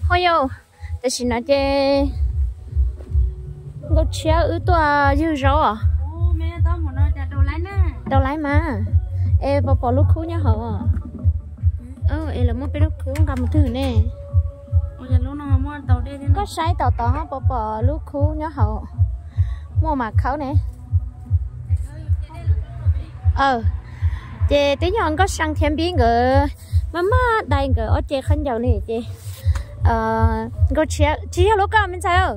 Ua yau, tam sim no ces Nkauj Tshiab wb tuaj ywg zaub os. Dau laib mas. Es puas pom lub khub nyob hauv? Es lawv muaj peb lub khub nqa mus twg ne? Koj saib tom tod puas pom lub khub nyob hauv? Muaj mas khawb ne. Ces twb yog Nkauj See thiab Npib nkawd maj maj dai nkawd ob ce khaub ncaws li ces Nkauj Tshiab, tsis yog lub koj me ntxhais.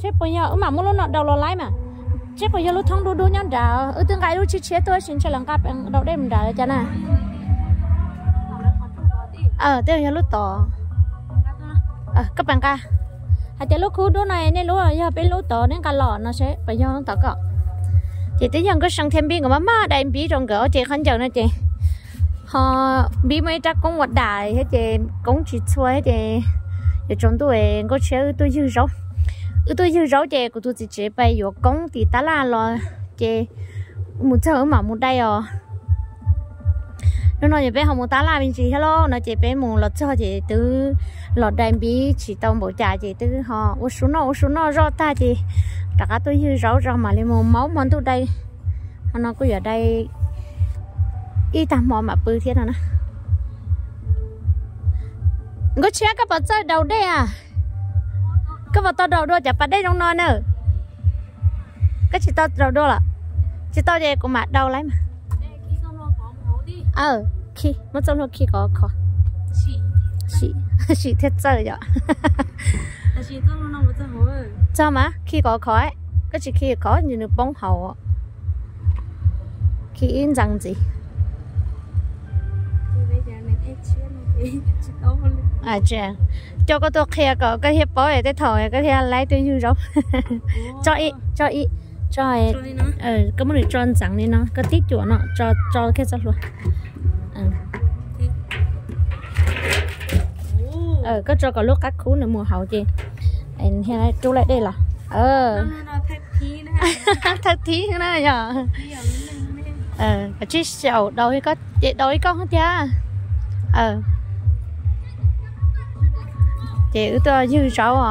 Seb puas yog, wb mam muab lub no dau los laib mas. Seb puas yog lub thoob dub dub nyob nrad, wb twb nqa ib lub tshiab tshiab tuaj sis ntshe lawv nqa dau dej mus nrad cas na. Tej yog lub tod. Koj pab nqa. Hais tias lub khub dub no nej lub, yog peb lub tod neb nqa los no seb puas yog lub tod koj. Ces twb yog Nkauj See thiab Npib nkawd maj maj dai Npib rau nkawd ob ce khaub ncaws no ces ho Npib muaj ib rab koob ua dais thiab ces koob tsis txhua thiab ces yuav tsaus ntuj Nkauj Tshiab wb tuaj ywg zaub. Wb tuaj ywg zaub ces kuv tus txiv tsev pais yuav koob tim tab laj los ces mus txog wb mam mus dai os. Hnub no ces peb ho mus tab laj me ntsis thiab lauj no ces peb mus los txog ces twb los dai Npib tsis tau npaum cas ces twb ho ua su noj ua su noj zoj tag ces rov qab tuaj ywg zaub tso mam li mus maub hmo ntuj dai. Hmo no kuj yuav dai ib tag hmo mam pw thiab no na. Nkauj Tshiab, koj puas txawj daus dej a? Koj puas tau daus dua cov pas dej zoo no na? Koj tsis tau daus dua los? Tsis tau ces kuv mam daus lawm mas. Khi, muab txoj hlua khi kom khov. Sim thiaj txawj yom. Txog mas khi kom khov, koj tsis khi khov nws poob hauv. Khi ib ntxees ntxiv. Coj koj tuaj qhia kom koj thiaj paub tej thaum koj thiaj laib tuaj ywg zaub. Tso ib, tso ib, tso, koj muab nws tso ntxeev li no, koj tib cuam no, tso, tso kiag txoj hlua. Koj tso kom lub qab khub nws mus hauv ces thiaj rub laib dej los. Thawj thib na yog. Kav tsij xyaum daus, ces daus ib koj thiab. Ces wb tuaj ywg zaub os.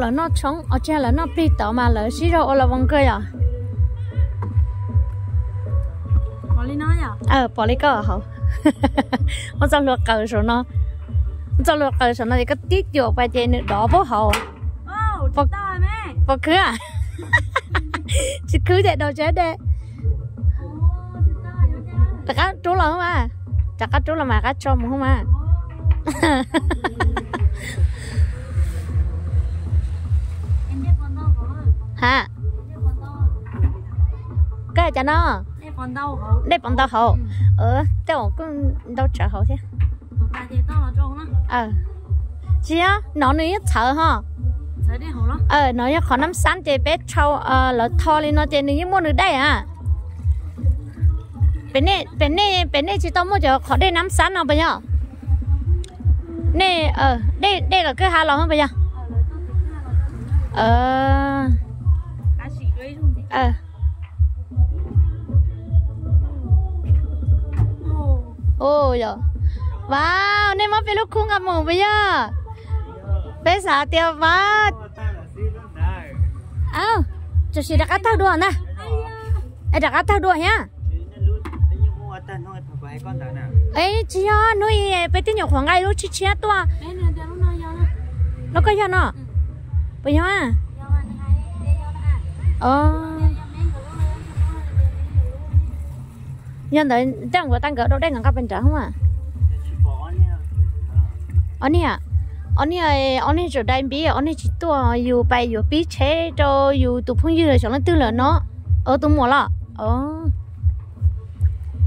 Lawv noj tshoob os, tsis, lawv noj plig tod mas lawv sib zog ua los voo kawg yom. Pom li koj hauv. Muab txoj hlua qaws saum no, muab txoj hlua qaws saum no ces koj tib cuam pas ces nws dov pub hauv. Puas khwb? Tsis khwb ces daus tsab dej. Rov qab rub los mas, rov qab rub los mas rov qab tso mus mas. Ha, koj hais cas no? Dej pov ntau hauv. Tej zaum kuj ntau tsawv hauv thiab. Tsis yog, no nws yeej txhawv ho. No yog qhov nab xab ces peb tshau, lawv tho li no ces nws yeej muaj nws dej a. Pem nej, pem nej tsis tau muaj cov qhov dej nab xab no puas yog? Nej, dej, dej kom kwj ha los puas yog? Yog, vas, nej muab peb lub khub nqa mus puas yog? Peb xav tias vas, tam sim rov qab tawg dua ntag. Es rov qab tawg dua thiab. Es tsis yog, hnub ib peb twb nyuam qhuav nqa ib lub tshiab tshiab tuaj. Lub koj yog no? Puas yog? Yog ntawd tej nkawd tau nkawd dau dej nkawd nqa pes nrad hos. Ob niag, ob niag, ob niag tseem dai Npib, ob niag tsis tuaj, yus pais yuav pib tsheb rau yus tus phooj ywg xyov leej twg lawm no. Tus muam los?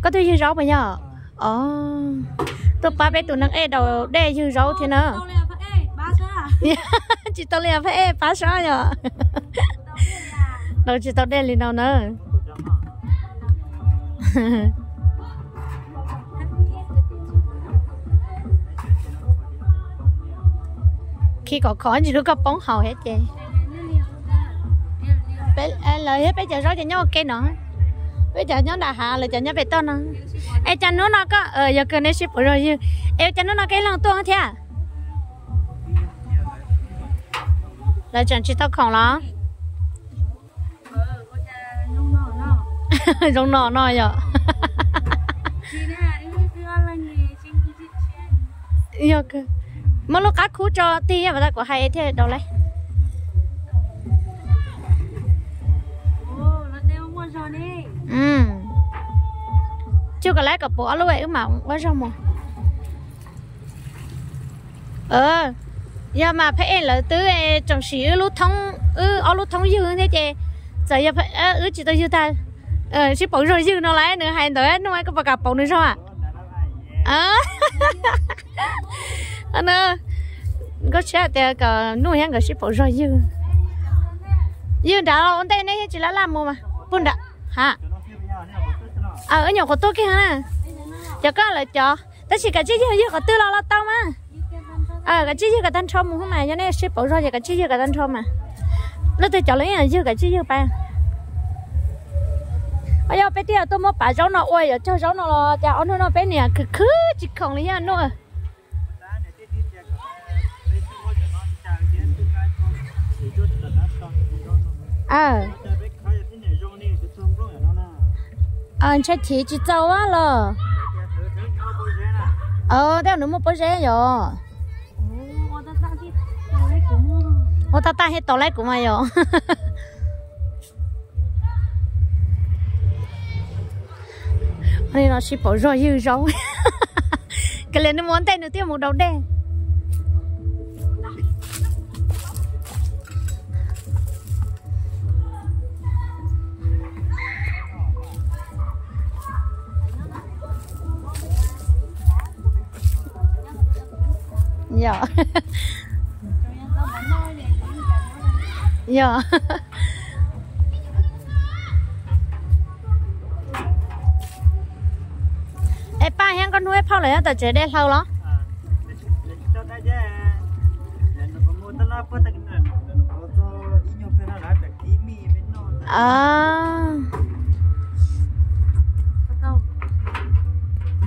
Koj tuaj ywg zaub puas yog? Tuaj pab peb tus neeg ej daus dej ywg zaub thiab na. Tsis tau li phab ej pab sab yog. Daus tsis tau dej li no na. Khi kom khov ntsis lub koj poob hauv thiab ces. Lawv thiab peb cov zaub ces nyob ua ke no. Peb cov nyob nram hav, lawv cov nyob pem toj no. Es cas hnub no koj, yog kawg neb sib pauv zog ywg. Es cas hnub no koj ib leeg tuaj thiab? Lawv tseem tsis tau khoom los? Zoo no no yom. Yog kawg. Muab lub qab khub tso tig, yog tas kuv hais thiaj daus laib. Cuj kom laib kom puv ob lub wb mam ua zog mus. Yog mas phab ej lawv twb tseem siv wb lub thoob, wb ob lub thoob ywg thiab ces txawm yog wb tsis tau ywg tag, sib pauv zog ywg no lawm, nws hais ntawd hnub koj puas kam pauv nws zog? Nkauj Tshiab tias kom Nuj thiab nkawd sib pauv zog ywg. Ywg nrad ua ntej neb thiaj tsis laj laj mus mas. Puag nrad ha. Wb nyuam qhuav tuaj kiag na. Cov koj lawv cov, tab sis kav tsij ywg, ywg qhov twg los los tau mas. Kav tsij ywg kom tag nrho mus mas, yog nej sib pauv zog ces kav tsij ywg kom tag nrho mas. Leej twg cov lawv ywg kav tsij ywg pab. Yog peb twb yog tuaj muab pav zaub no ua, yuav cog zaub no los cas ob hnub no peb niam khwv khwv tsis khoom li yog Nuj. Ntshai chiv tsis txaus los. Tej nws muaj pob zeb yom. Ua tau tag thiab tau laib kuv mas yom. Li no sib pauv zog ywg zaub. Kav liam nws mus ua ntej nws thiaj mus daus dej. Yog. Yog. Es Paj thiab koj hnub ib phauj lawm nyob tom tsev de hlau los?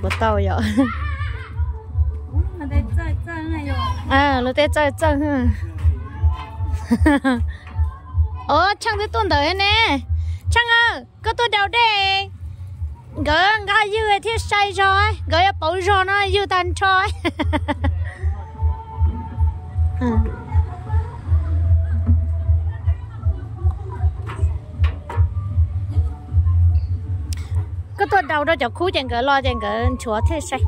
Puas tau yom? Lub teb txawj txawj. Os, Tsheej twb tuaj ntawd ne. Tsheej, koj tuaj daus dej, nkawd nqa ywg thiaj sai zog, nkawd yuav pauv zog no ywg tag nrho. Koj tuaj daus rau cov khub ces nkawd los ces nkawd nchuav thiaj sai.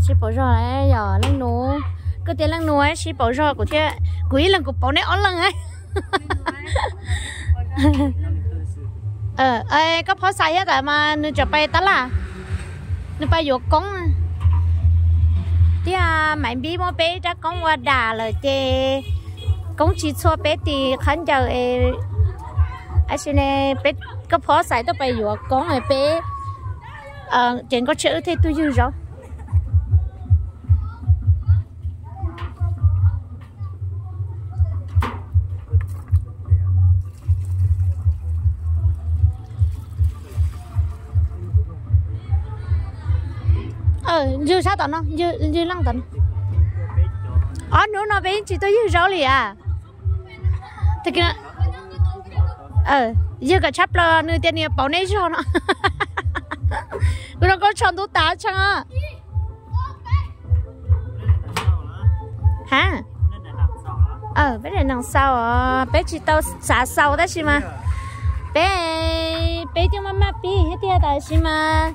Sib pauv zog yog leej nus, koj tias leej nus sib pauv zog kuv thiab, kuv ib leeg kuv pauv neb ob leeg. Koj phob xais thiab tas mas nws tseem pais tab laj, nws pais yuav koob. Thiab Maiv Npib muab peb rab koob ua dam lawm ces koob tsis txhua peb tis qhov ncaws. Tab sis ne, peb, koj phob xais tuaj pais yuav koob peb, ces Nkauj Tshiab wb thiaj tuaj ywg zaub. Ywg sab tom no, ywg leej tom no. Ob hnub no peb yeej tsis tuaj ywg zaub li as. Ywg kom tshaj plaws, nws tias nws yuav pauv neb zog no. Kuv zoo nkauj tsho ntub tas Tsheej. Ha, peb daim nees xaus, peb tsis tau xav xaus tab sis mas peb, peb coj maj maj pib thiab tiag tab sis mas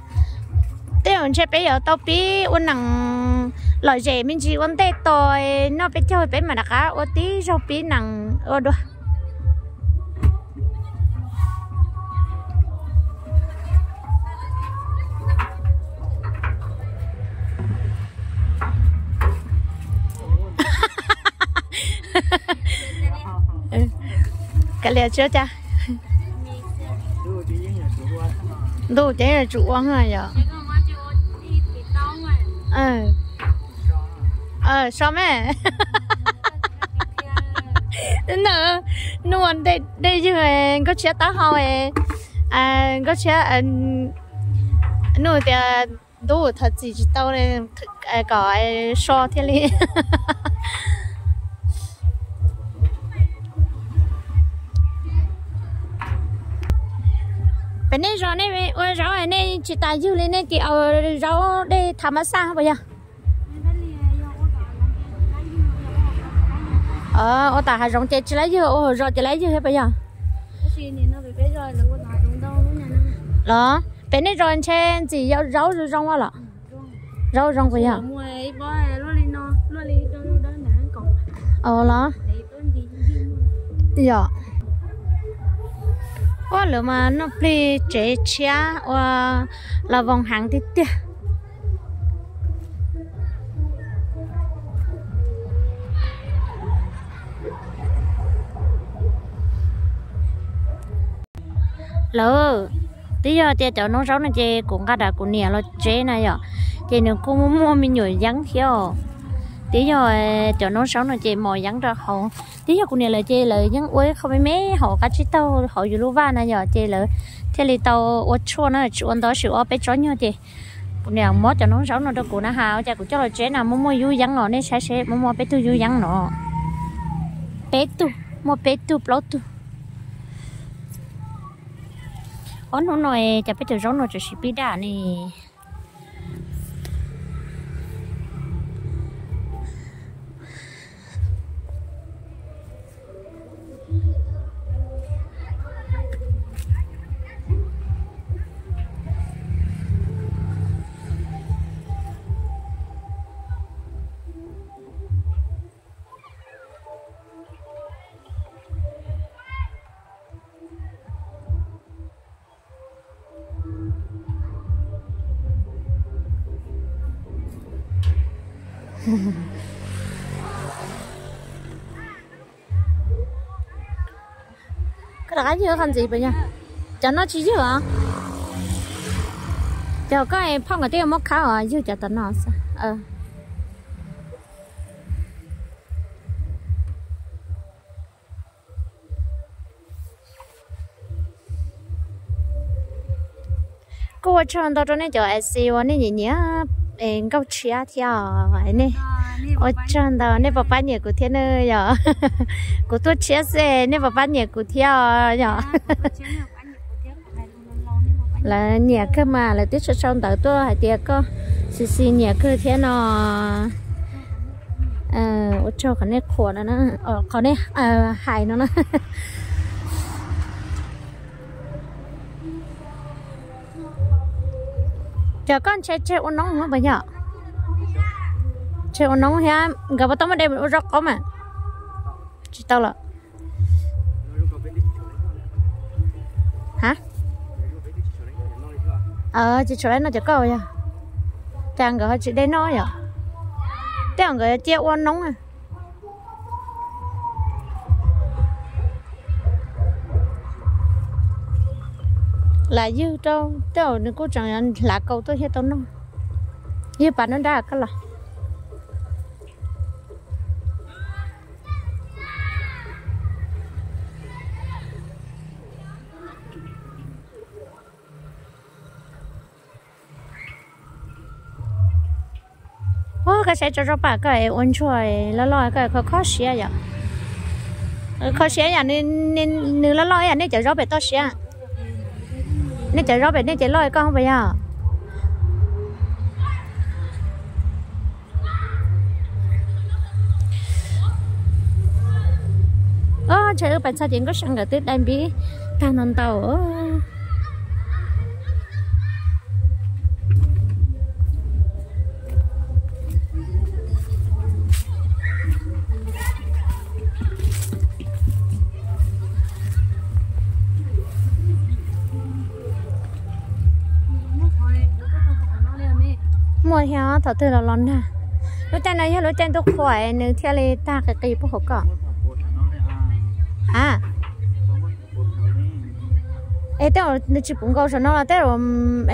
tej zaum ntshe peb yuav tau pib ua nees lom zem me ntsis ua ntej tos noj peb caug peb mam rov qab ua tib zaug pib nees ua dua. Kav liam tsis ua cas. Ntuj ces tsum ua yom. So me. Ntawm Nuj ua dej ywg, Nkauj Tshiab taub hau, Nkauj Tshiab, Nuj tias ntub thov txim tsis tau, kom so thiaj li. Pem nej zos nej ua zaub nej tsis tas ywg li, nej tis ua zaub dej thav mab xaj puas yog? Ua tom hav zoov ces tsis laib ywg, ua hauv zos ces laib ywg thiab puas yog? Los pem nej zos ntshe ntxim zaub zoo zoo los? Zaub zoo puas yog? Los? Yog. Ua lawv mas noj plig tsev tshiab ua los voos heev tiag tiag. Lawv, twb yog tias cov noob zaub no ces kuv nqa rau kuv niam los tsev na yom, ces nws kuj muaj muaj me nyuam yeeb thiab os. Twb yog cov noob zaub no ces mos yeeb rau hauv. Twb yog kuv niam lawv ces lawv yeej ua ib qho me me hauv qab tsib taug hauv yus lub vaj na yom, ces lawv thiaj li tau ua tshuaj na, tsis ua ntau, tsis ua peb tsob nyuag ces kuv niam muab cov noob zaub no rau kuv na has, ua cas kuv coj los tsev na muaj muaj yub yeeb os, nej saib seb muaj muaj peb tug yub yeeb no. Peb tug, muaj peb tug plaub tug. Ob hnub no cas peb cov zaub no tseem sib pib daj ne. Koj rov qab ywg qhov ntxiv puas yog? Cov no tsis ywg os. Cov koj phauj nkawd twb yuav muab khawb os, ywg cov tom no xwb. Kuj ua tsaug ntau rau nej cov A C uas nej nyiam nyiam Nkauj Tshiab thiab os. Ua tsaug ntau nej puas pab nyiam kuv thiab na yom. Kuv tuaj tshiab xwb nej puas pab nyiam kuv thiab os yom. Lawv nyiam kawg mas lawv twb sau sau ntawv tuaj hais tias koj xis xis nyiam kawg thiab no. Ua tsaug qhov nej qhuas no, qhov nej hais no na. Cov koj ntshe tseg ua noob puas yog? Tseg ua noob thiab nkawd puas tau muaj de ua zaub qaub mas? Tsis tau lawm. Ha, tsis tshuav lawm no cov koj yog. Cas nkawd ho tsis de noj yom? Tej zaum nkawd cia ua noob. Lam ywg rau tej zaum nws kuj tseem hlav kaus tuaj thiaj tau noj. Ywg pas nruab nrab koj los. Ua koj saib tsob zaub paj koj ua ntsuag loj loj koj kho kho siab yom. Kho siab yom, nws loj loj yom, nej cov zaub pem toj siab. Nej cov zaub pem nej ces loj koj puas yog? Ntshe wb pais txog ces Nkauj Sab nkawd twb dai npib tag ntau ntau. Muaj thiab thaum twg los los nag. Lub caij no yog lub caij ntuj qhua nws thiaj li tag qis qis puag hauv koj. A, es tej zaum nws tsis puv nkaus saum no los tej zaum,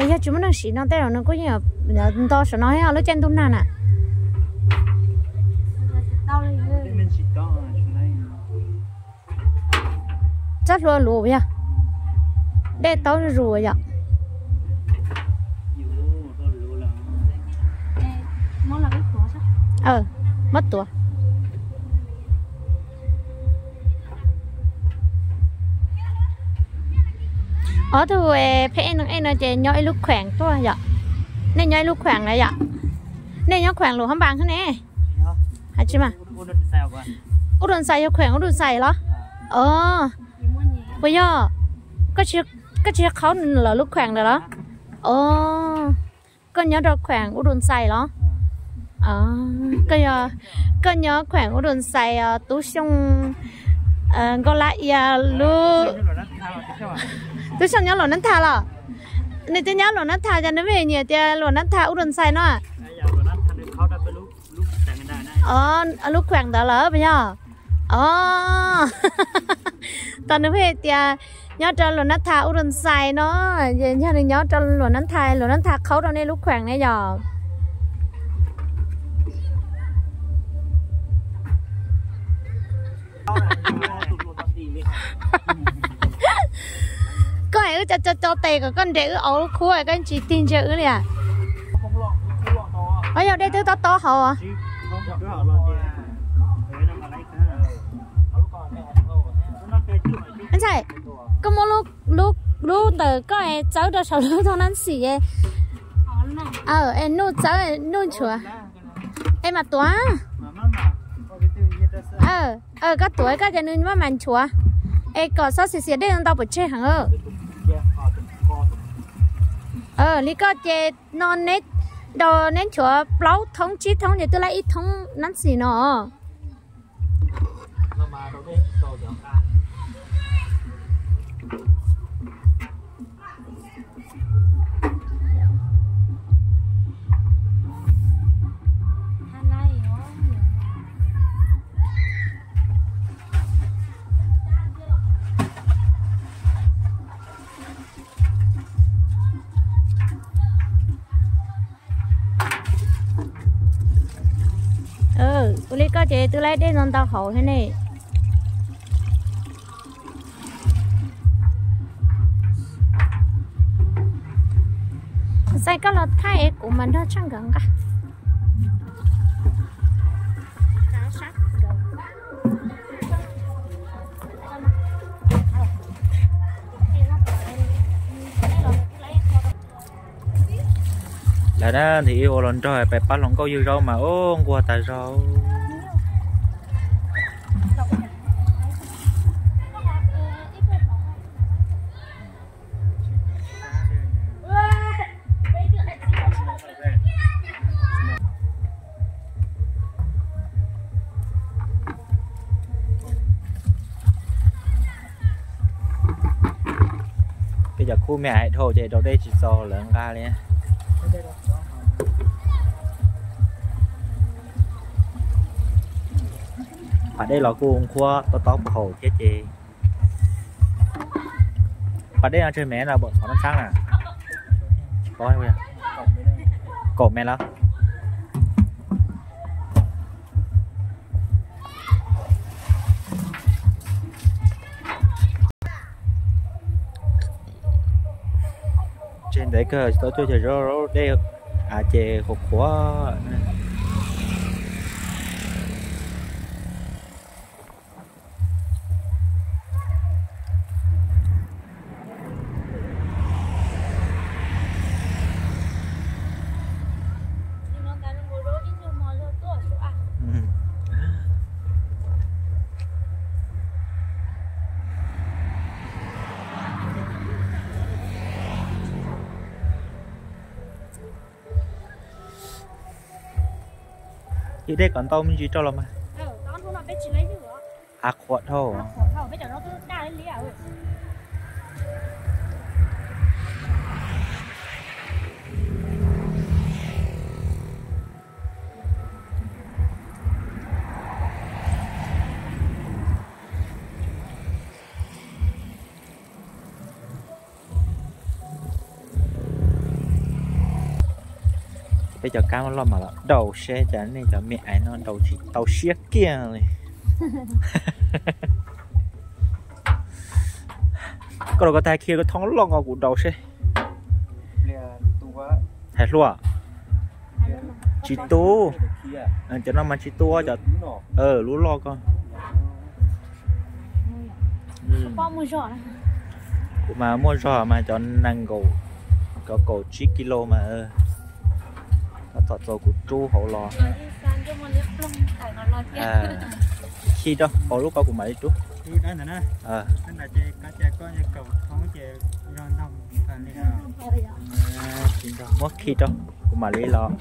yog tsis muaj neeg siv no tej zaum nws kuj yeej nto saum no thiab lub caij ntuj nag na. txoj hlua luv yog dej taub zuj zus yom. Muab tuav. Ob tug pheej ej neeg ej no ces nyob ib lub kheem tuaj yom. Nej nyob ib lub kheem na yom. Nej nyob kheem Luam Phab Npas ne? Tsis mas. Ub Dua Xais yog kheem Ub Dua Xais los? Os, puas yog? Koj tsis qhaub lawv lub kheem ntawd los? Os, koj nyob rau kheem Ub Dua Xais los? Koj nyob kheem Ub Dua Xais os Tub Xyooj. Nkauj Lab Ia lub, Tub Xyooj nyob Luam Nab Thas los? Nws twb nyob Luam Nab Thas ces nws pheej nyiam tias Luam Nab Thas Ub Dua Xais no. Os, lub kheem ntawd lawm puas yog? Os, tos nws pheej tias nyob rau Luam Nab Thas Ub Dua Xais no, ces yog nws nyob rau Luam Nab Thas, Luam Nab Thas qhaub rau nej lub kheem ne yom. Koj hais wb co co co tes kom koj nres wb auv lub khub koj tsis tig ntsia wb li. Os, yog dej twb tob tob hauv. Ntxhais, koj muab lub ntawm koj txawb rau saum lub thoob nab xim. Es nuj txawb nuj nchuav. Es mas tuav. Koj tuav koj ces nws maj mam nchuav. Es kom txhob xiav xiav dej ntau pov tseg heev. Li koj ces no neb, neb nchuav plaub thoob tsib thoob ces twb laib ib thoob nab xim no. Ua li koj ces twb laib dej ntau ntau hauv thiab ne. Xais koj los thaij es kuv mam nrog tsheej nkawd nqa. Lawv na, ntim ib ua los nrog pem pab hluas nkauj ywg zaub mas ub nquag tas zog. Peb cov khub me ais dhau ces rau dej tsis txaus lawv nqa li. Pas dej los kuj nqhuab tob tob phaum thiab ces. Pas dej no tsawg mev no, qhov no txhab na? Kaum mev lawm. Tseg ntev kawg tsis tau cuaj caug zaub dej, ces qhuav qhuav. Ib dej kom ntau me ntsis rau los mas. A, qhuav dhau. Peb cov kab loj mas los daus seb cas nej cov me ais no daus tsis tau siab kiag li. Koj los koj tag khi koj thoob loj nkaus kuv daus seb. Hais hluas. Tsis tu. Cov no mas tsis tu cov, lub loj ko. Kuv mas muaj zog mas cov nees nkaum, cov kaum tsib kilo mas tab tom txaus kuv rub hauv los. Khi rau hauv lub ko kuv mam li rub. Muab khi rau kuv mam li los.